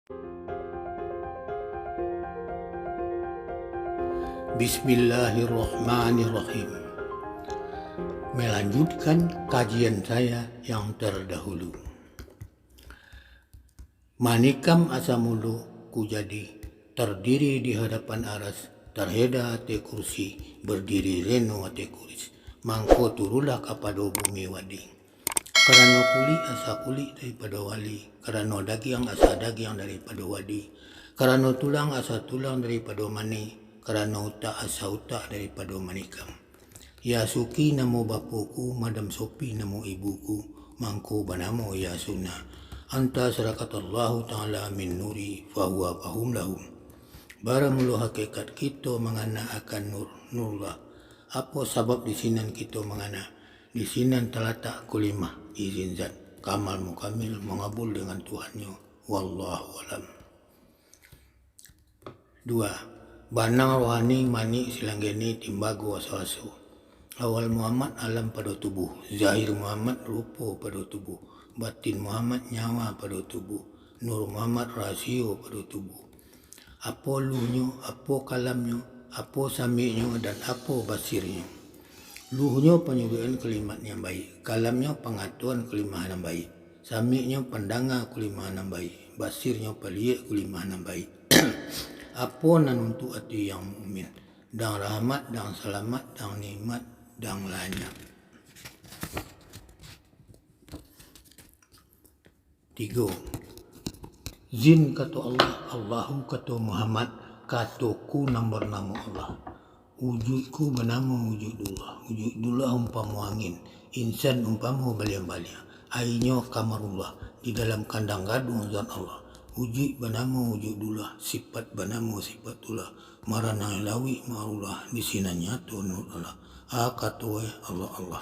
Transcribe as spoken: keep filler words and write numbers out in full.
Bismillahirrahmanirrahim. Melanjutkan kajian saya yang terdahulu. Manikam asa mulo ku jadi, tardiri di hadapan aras, tarheda ateh kursi, bardiri reno ateh kuris, mangko turunlah kapado bumi wadi. Karano kulik asa kulik daripado wali, karano dagiang asa dagiang daripado wadi, karano tulang asa tulang daripado mani, karano utak asa utak daripado manikam. Yasuki namo bapoku, Madam Sopi namo ibuku, mangko banamo Yasuna. Anta sarakatallahu ta'ala min nuri, fahuwa fahum lahum. Baramulo hakikat kito mangana akan nur, nurlah. Apo sabab di sinan kito mangana? Di sinan talatak kulimah izin zat, kamal mukamil mangabul dengan Tuhannyo. Wallahu alam. Dua, banang rohani manik silanggeni timbago aso-aso. Awal Muhammad alam pado tubuh, zahir Muhammad rupo pado tubuh, batin Muhammad nyawa pado tubuh, nur Muhammad rahasio pado tubuh. Apo luhnyo, apo kalamnyo, apo samiknyo, dan apo basirnyo. Luhnyo panyuruikan kalimat nan baik, kalamnyo pangatoan kalimah nan baik, samiknyo pandanga kalimah nan baik, basirnyo paliek kalimah nan baik. Apo nan untuak ati yang mukmin, dan rahmat, dan salamat, dan nikmat, dan lanyap. Tigo. Zin kato Allah, Allahu kato Muhammad, katoku nan banamo Allah. Wujuikku banamo Wujudullah. Wujudullah umpamo angin, insan umpamo baliang-baliang. Aianyo Kamarullah, di dalam kandang gaduang zat Allah. Wujuik banamo Wujudullah, sipat banamo Sifatullah. Maranang lauik Ma'rullah, di sinan nyato Nur Allah. A kato e Allah, Allah.